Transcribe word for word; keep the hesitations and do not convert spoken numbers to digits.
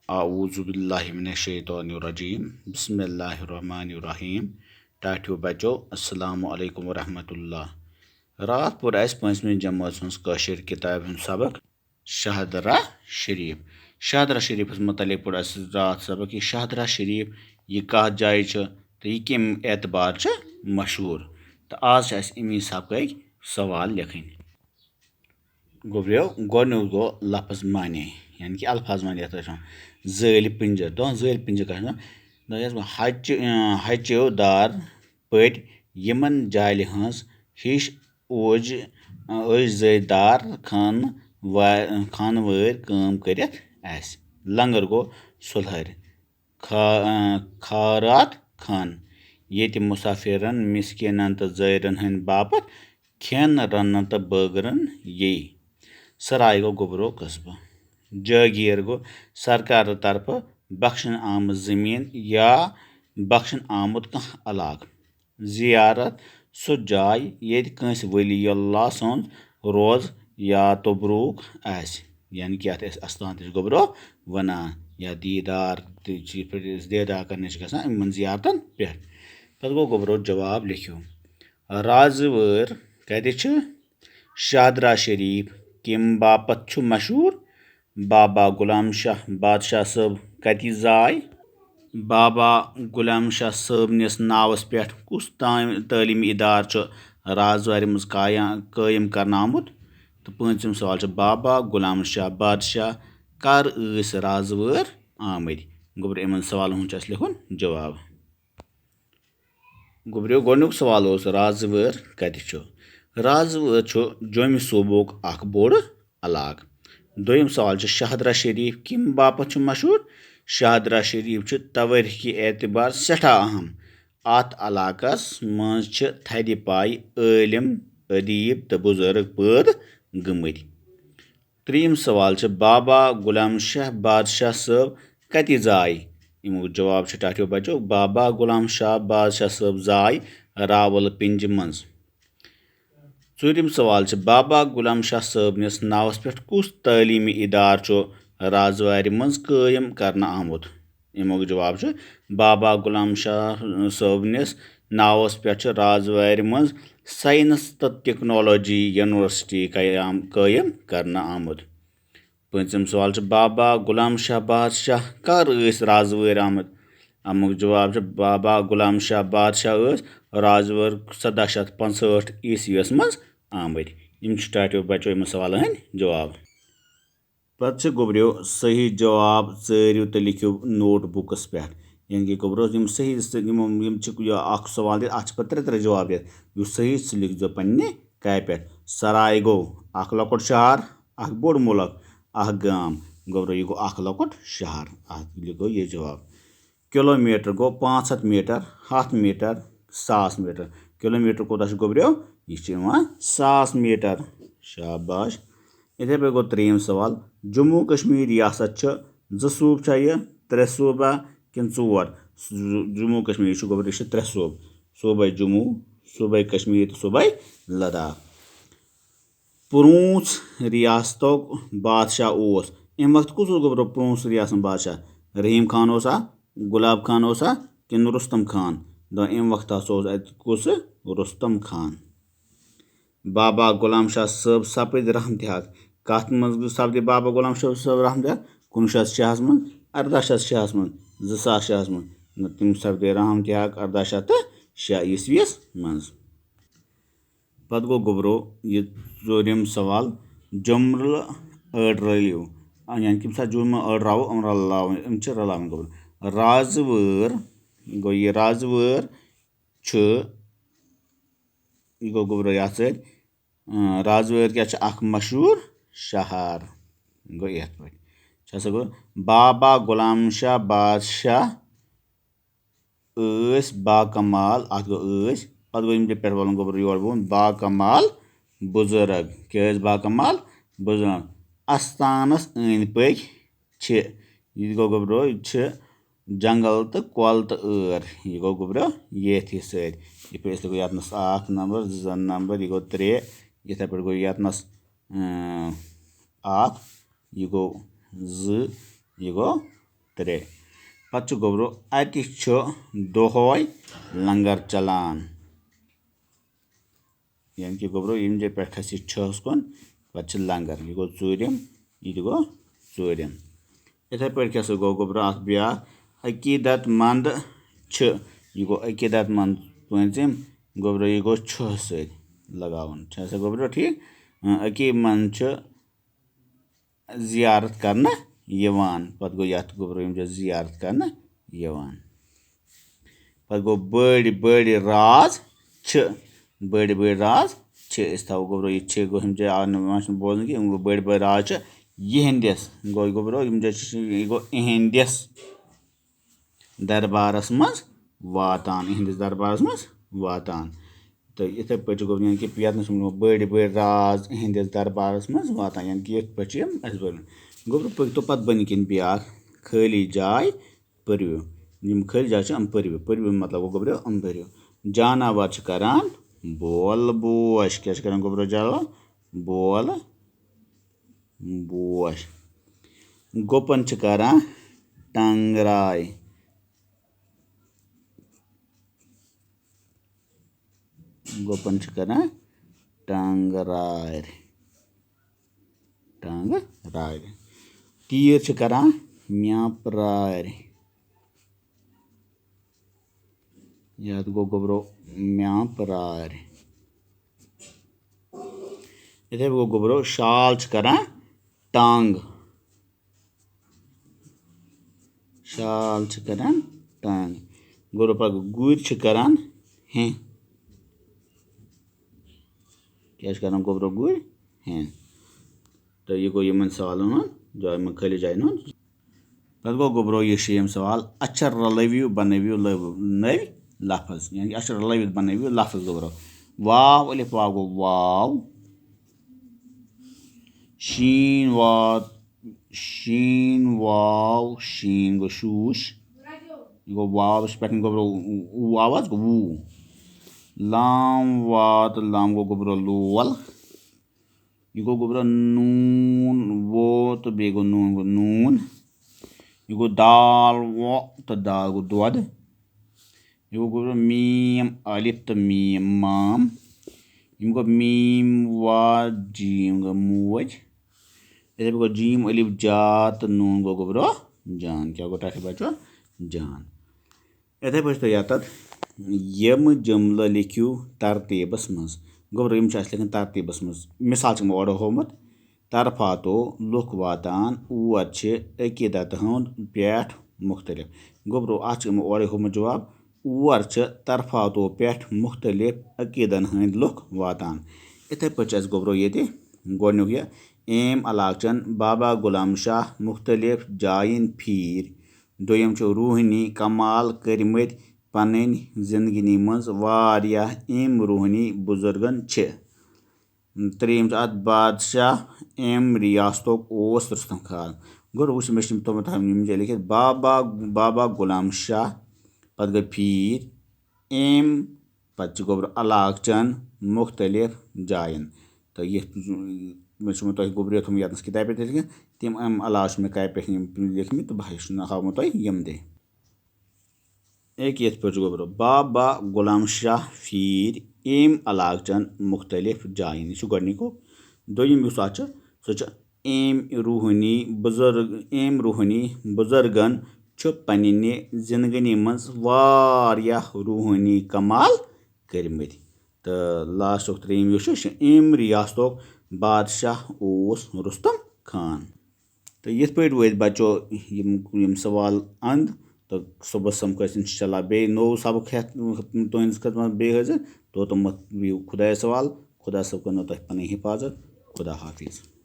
اعوذ باللہ من الشیطان الرجیم۔ بسم اللہ الرحمن الرحیم۔ ٹاٹھیو بچو، السلام علیکم ورحمۃ اللہ۔ راتھ پوٚر اَسہِ پٲنٛژمہِ جمٲژ ہٕنٛز کٲشِر کِتابہِ ہُنٛد سبق شاہدرہ شریف۔ شاہدرہ شریفس متعلق پوٚر اَسہِ راتھ سبق۔ یہِ شاہدرہ شریف، یہِ کَتھ جایہِ چھُ تہٕ یہِ کَمہِ اعتبار چھُ مشہوٗر؟ تہٕ آز چھِ اَسہِ اَمی سبقٕکۍ سوال لیکھٕنۍ۔ گوٚبریو، گۄڈٕنیُک گوٚو لفظ معنی، یعنی کہِ الفاظ معنی یَتھ أسۍ وَنان۔ زٲلۍ پِنجر، دَپان زٲلۍ پِنجر کَتھ چھِ وَنان؟ دَپان یَتھ منٛز ہَچہِ، اۭں، ہَچیو دار پٔٹۍ، یِمَن جالہِ ہٕنٛز ہِش اوج، اۭں، أج زٲلۍ دار خان وا-، خانہٕ وٲرۍ کٲم کٔرِتھ آسہِ۔ لنٛگر گوٚو سُلہٕرۍ۔ کھا-، اۭں، کھارات خان، ییٚتہِ مُسافِرن، مِسکیٖنن تہٕ زٲیرن ہٕنٛدِ باپتھ کھٮ۪ن رننہٕ تہٕ بٲگرن یی۔ سراے گوٚو گوٚبرو قصبہٕ۔ جٲگیٖر گوٚو سرکارٕ طرفہٕ بخشنہٕ آمٕژ زٔمیٖن یا بخشنہٕ آمُت کانٛہہ علاقہٕ۔ زیارت، سُہ جاے ییٚتہِ کٲنٛسہِ ؤلی اللہ سُنٛد روزٕ یا تبروک آسہِ، یعنی کہِ یَتھ أسۍ اَستان تہِ چھِ گوٚبرو وَنان، یا دیٖدار تہِ چھِ، یِتھ پٲٹھۍ أسۍ دیٖدار کَرنہِ چھِ گژھان یِمَن زیارتَن پٮ۪ٹھ۔ پَتہٕ گوٚو گوٚبرو جواب لیکھِو۔ رازٕ وٲر کَتہِ چھِ؟ شاہدرہ شریف کَمہِ باپتھ چھُ مشہوٗر؟ بابا غلام شاہ بادشاہ صٲب کَتہِ زاے؟ بابا غلام شاہ صٲبنِس ناوَس پٮ۪ٹھ کُس تام تعلیٖمی اِدارٕ چھُ رازوارِ منٛز قایا-، قٲیِم کرنہٕ آمُت؟ تہٕ پوٗنٛژِم سوال چھُ، بابا غلام شاہ بادشاہ کر ٲسۍ رازٕ وٲر آمٕتۍ؟ گوٚبرو، یِمَن سوالَن ہُنٛد چھُ اَسہِ لیکھُن جواب۔ گوٚبرو، گۄڈٕنیُک سوال اوس، رازٕ وٲر کَتہِ چھُ؟ رازٕ وٲر چھُ جوٚمہِ صوٗبُک اکھ بوٚڑ علاقہٕ۔ دوٚیِم سوال چھُ، شاہدرہ شریف کَمہِ باپتھ چھُ مشہوٗر؟ شاہدرہ شریف چھُ توٲریٖخی اعتبار سٮ۪ٹھاہ اہم۔ اَتھ علاقَس منٛز چھِ تھدِ پایہِ عٲلِم، ادیٖب تہٕ بُزرگ پٲدٕ گٔمٕتۍ۔ ترٛیٚیِم سوال چھُ، بابا غلام شاہ بادشاہ صٲب کَتہِ زاے؟ اَمیُک جواب چھُ ٹاٹھیو بچو، بابا غلام شاہ بادشاہ صٲب زاے راولپنڈی منٛز۔ ژوٗرِم سوال چھُ، بابا غلام شاہ صٲبنِس ناوَس پٮ۪ٹھ کُس تعلیٖمی اِدارٕ چھُ رازوارِ منٛز قٲیِم کرنہٕ آمُت؟ اَمیُک جواب چھُ، بابا غلام شاہ صٲبنِس ناوَس پٮ۪ٹھ چھِ رازوارِ منٛز ساینس تہٕ ٹیکنالوجی یونیورسٹی قیام، قٲیِم کرنہٕ آمُت۔ پوٗنٛژِم سوال چھُ، بابا غلام شاہ بادشاہ کر ٲسۍ رازوٲرۍ آمٕتۍ؟ اَمیُک جواب چھُ، بابا غلام شاہ بادشاہ ٲسۍ رازوٲرۍ سَداہ شیٚتھ پانٛژہٲٹھ عیسویَس منٛز آمٕتۍ۔ یِم چھِ ٹاٹھیو بچو یِمَن سوالَن ہٕنٛدۍ جواب۔ پتہٕ چھِ گوٚبریو صحیح جواب ژٲرِو تہٕ لیکھِو نوٹ بُکَس پٮ۪ٹھ۔ یعنی کہِ گوٚبرو یِم صحیح، یِم، یِم چھِ یہِ اکھ سوال دِتھ، اَتھ چھِ پتہٕ ترٛےٚ ترٛےٚ جواب دِتھ۔ یُس صحیح چھُ، سُہ لیکھزیو پننہِ کاپہِ پٮ۪ٹھ۔ سراے گوٚو اکھ لۄکُٹ شہر، اکھ بوٚڑ مُلک، اکھ گام۔ گوٚبرو، یہِ گوٚو اکھ لۄکُٹ شہر۔ اَتھ لیکھو یہِ جواب۔ کلوٗمیٹر گوٚو پانٛژھ ہَتھ میٖٹر، ہَتھ میٖٹر، ساس میٖٹر۔ کلوٗمیٹر کوٗتاہ چھُ گوٚبریو؟ یہِ چھُ یِوان ساس میٖٹر۔ شاباش۔ یِتھَے پٲٹھۍ گوٚو ترٛیٚیِم سوال، جموں کشمیر ریاست چھِ زٕ صوٗبہٕ چھا یہِ، ترٛےٚ صوٗبہ کِنہٕ ژور؟ ز-، جموں کشمیر چھُ گوٚبرو، یہِ چھِ ترٛےٚ صوٗبہٕ، صوٗبے جموں، صوٗبے کشمیر تہٕ صوٗبے لداخ۔ پرٛونٛژھ ریاستُک بادشاہ اوس، اَمہِ وقتہٕ کُس اوس گوٚبرو پرٛونٛژھ ریاستُک بادشاہ؟ رحیٖم خان اوسا، گۄلاب خان اوسا کِنہٕ رُستُم خان؟ دَپان اَمہِ وقتہٕ ہسا اوس اَتہِ کُس؟ رُستُم خان۔ بابا غلام شاہ صٲب سپٕدۍ رحمتِ حق۔ کَتھ منٛز سپدِ بابا غلام شاہ صٲب رحمتِ حق؟ کُنوُہ شیٚتھ شےٚ ہَس منٛز، اَرداہ شیٚتھ شےٚ ہَس منٛز، زٕ ساس شےٚ ہَس منٛز۔ نہ، تِم سپدِ رحمتِ حق اَرداہ شیٚتھ تہٕ شےٚ عیسویَس منٛز۔ پتہٕ گوٚو گوٚبرو یہِ ژوٗرِم سوال، جملہٕ أڑ رلٲوِو۔ آ، یعنی کہِ ییٚمہِ ساتہٕ جملہٕ أڑ راوو، یِم رلاوٕنۍ، یِم چھِ رلاوٕنۍ گوٚبرو۔ رازٕ وٲر، گوٚو یہِ رازٕ وٲر چھُ، یہِ گوٚو گوٚبرو یَتھ سۭتۍ، اۭں، رازٕ وٲر کیٛاہ چھِ؟ اکھ مشہوٗر شہر۔ گوٚو یِتھ پٲٹھۍ۔ چھا سا گوٚو؟ بابا غلام شاہ بادشاہ ٲسۍ باکمال، اَتھ گوٚو ٲسۍ، پَتہٕ گوٚو یِم تہِ پٮ۪ٹھ والُن گوٚبُر یور بۄن، باکمال بُزرگ۔ کیٛاہ ٲسۍ باکمال بُزرگ؟ اَستانَس أنٛدۍ پٔکۍ چھِ، یہِ تہِ گوٚو گوٚبرو، یہِ چھِ جنٛگل تہٕ کۄل تہٕ ٲر۔ یہِ گوٚو گوٚبرو ییٚتھی سۭتۍ۔ یِتھ پٲٹھۍ أسۍ لیکھو یَتنَس اَکھ نمبر، زٕ نمبر، یہِ گوٚو ترٛےٚ۔ یِتھَے پٲٹھۍ گوٚو یَتنَس، اۭں، اَکھ، یہِ گوٚو زٕ، یہِ گوٚو ترٛےٚ۔ پَتہٕ چھُ گوٚبرو، اَتہِ چھُ دۄہَے لنگر چلان۔ یعنی کہِ گوٚبرو، ییٚمہِ جایہِ پٮ۪ٹھ کھسہِ یہِ چھَس کُن، پَتہٕ چھِ لنگر۔ یہِ گوٚو ژوٗرِم، یہِ تہِ گوٚو ژوٗرِم۔ یِتھَے پٲٹھۍ کیٛاہ سا گوٚو گوٚبرو اَکھ بیٛاکھ؟ عقیٖدت مند چھِ، یہِ گوٚو عقیٖدت مند پٲنٛژِم۔ گوٚبرو، یہِ گوٚو چھُ سۭتۍ لگاوُن۔ چھا سا گوٚبرو ٹھیٖک؟ اۭں، عقیٖد مند چھِ زیارت کرنہٕ یِوان۔ پتہٕ گوٚو یَتھ گوٚبرو یِم چھِ زیارت کرنہٕ یِوان۔ پتہٕ گوٚو بٔڑۍ بٔڑۍ راز چھِ، بٔڑۍ بٔڑۍ راز چھِ۔ أسۍ تھاوو گوٚبرو یہِ چھِ، گوٚو یِم چھِ آو نہٕ وۄنۍ چھُنہٕ بوزُن کینٛہہ، یِم گوٚو بٔڑۍ بٔڑۍ راز چھِ یِہِنٛدِس۔ گوٚو گوٚبرو یِم چھِ، یہِ گوٚو اِہِنٛدِس دربارس منٛز واتان، یِہِنٛدِس دربارس منٛز واتان۔ تہٕ یِتھَے پٲٹھۍ چھُ گوٚبرو، یعنی کہِ یَتھ منٛز چھِ یِم بٔڑۍ بٔڑۍ راز یِہِنٛدِس دربارس منٛز واتان، یعنی کہِ یِتھ پٲٹھۍ چھِ یِم اَسہِ بٔرمٕتۍ۔ گوٚبرو، پٔکۍ تو پَتہٕ بٔنۍ کِنۍ بیٛاکھ خٲلی جاے پٔرِو۔ یِم خٲلی جاے چھِ، یِم پٔرِو۔ پٔرِو مطلب گوٚو گوٚبرو، یِم پٔرِو۔ جاناوار چھِ کران بول بوش۔ کیٛاہ چھِ کران گوٚبرو جاناوار؟ بول بوش۔ گُپن چھِ کران ٹنگراے۔ گُپن چھِ کران ٹنگراے۔ ٹنگراے۔ تیٖر چھِ کران میٛانٛپراے۔ یَتھ گوٚو گوٚبرو میٛانٛپراے۔ یِتھَے پٲٹھۍ گوٚو گوٚبرو، شال چھِ کران ٹنگ۔ شال چھِ کران ٹنگ۔ گوٚبرو، پَتہٕ گوٚو گُرۍ چھِ کران ہینٛہ۔ کیٛاہ چھِ کران گوٚبرو گُرۍ؟ ہینٛہ۔ تہٕ یہِ گوٚو یِمن سوالن ہُنٛد جواب، یِمن خٲلی جاین ہُنٛد۔ پتہٕ گوٚو گوٚبرو یہِ شیٚیِم سوال، اچھر رلٲوِو بنٲوِو لٲو-، نٔوۍ لفظ، یعنی اچھر رلٲوِتھ بنٲوِو لفظ گوٚبرو۔ واو، الف واو گوٚو واو۔ شیٖن وا، شیٖن واو، شیٖن گوٚو شوٗش۔ یہِ گوٚو واو، یُس پٮ۪ٹھ گوٚبرو، اُ-، اُ-، آواز گوٚو وُو۔ لام وا تہٕ لام گوٚو گوٚبرو لول۔ یہِ گوٚو گوٚبرا نوٗن وو تہٕ بیٚیہِ گوٚو نوٗن گوٚو نوٗن۔ یہِ گوٚو دال وو تہٕ دال گوٚو دۄد۔ یہِ گوٚو گوٚبرا میٖم الف تہٕ میٖم مام۔ یِم گوٚو میٖم وا جیٖم گوٚو موج۔ یِتھَے پٲٹھۍ گوٚو جیٖم الف جا تہٕ نوٗن گوٚو گوٚبرا جان۔ کیٛاہ گوٚو ٹاٹھہِ بچو؟ جان۔ یِتھَے پٲٹھۍ چھِ تۄہہِ یَتَتھ یِم جملہٕ لیکھِو ترتیٖبَس منٛز۔ گوٚبرو، یِم چھِ اَسہِ لیکھٕنۍ ترتیٖبَس منٛز۔ مِثال چھِ یِمو اورٕ ہوومُت، طرفاتو لُکھ واتان اور چھِ عقیٖدت ہُنٛد پٮ۪ٹھ مُختلف۔ گوٚبرو، اَتھ چھِ یِمو اورَے ہوومُت جواب، اور چھِ طرفاتو پٮ۪ٹھ مُختلف عقیٖدَن ہٕنٛدۍ لُکھ واتان۔ یِتھَے پٲٹھۍ چھِ اَسہِ گوٚبرو ییٚتہِ گۄڈٕنیُک یہِ، أمۍ علاقہٕ چٮ۪ن بابا غلام شاہ مُختلف جایَن پھیٖرۍ۔ دوٚیِم چھُ روٗحٲنی کمال کٔرمٕتۍ پنٕنۍ زندگی منٛز واریاہ اہم روٗحٲنی بُزرگن چھِ۔ ترٛیٚیِم چھُ اَتھ بادشاہ اَمہِ ریاستُک اوس رُستم خان۔ گۄڈٕ وٕچھ مےٚ چھِ یِم تھوٚمُت یِم جایہِ لیکھِتھ، بابا، بابا غلام شاہ، پتہٕ گٔے پھیٖر، أمۍ پتہٕ چھِ گوٚبرٕ علاقہٕ چٮ۪ن مُختلف جاین۔ تہٕ یِتھ مےٚ چھُ تۄہہِ گوٚبرٕ تھوٚمُت ییٚتنَس کِتابہِ پٮ۪ٹھ لیکھِتھ، تِم اَمہِ علاوٕ چھِ مےٚ کَتہِ پٮ۪ٹھ یِم لیکھمٕتۍ تہٕ بہٕ ہاومو تۄہہِ یِم تہِ۔ أکۍ یِتھ پٲٹھۍ چھُ گوٚبرٕ بابا غلام شاہ پھیٖرۍ أمۍ علاقہٕ چٮ۪ن مُختلف جاین۔ یہِ چھُ گۄڈٕنیُک۔ دوٚیِم یُس اَتھ چھُ، سُہ چھُ أمۍ روٗحٲنی بُزرگ، أمۍ روٗحٲنی بُزرگن چھُ پننہِ زندگٲنی منٛز واریاہ روٗحٲنی کمال کٔرمٕتۍ۔ تہٕ لاسٹُک ترٛیٚیِم یُس چھُ، یہِ چھُ أمۍ ریاستُک بادشاہ اوس رُستم خان۔ تہٕ یِتھ پٲٹھۍ وٲتۍ بچو یِم، یِم سوال اند، تہٕ صُبحس سمکھو أسۍ انشاءاللہ بیٚیہِ نوٚو سبق ہٮ۪تھ تُہنٛدِس خدمت بیٚیہِ حٲضِر۔ توٚتامَتھ بِہِو خۄدایَس حوال۔ خۄدا صٲب کٔرِنو تۄہہِ پنٕنۍ حفاظت۔ خدا حافظ۔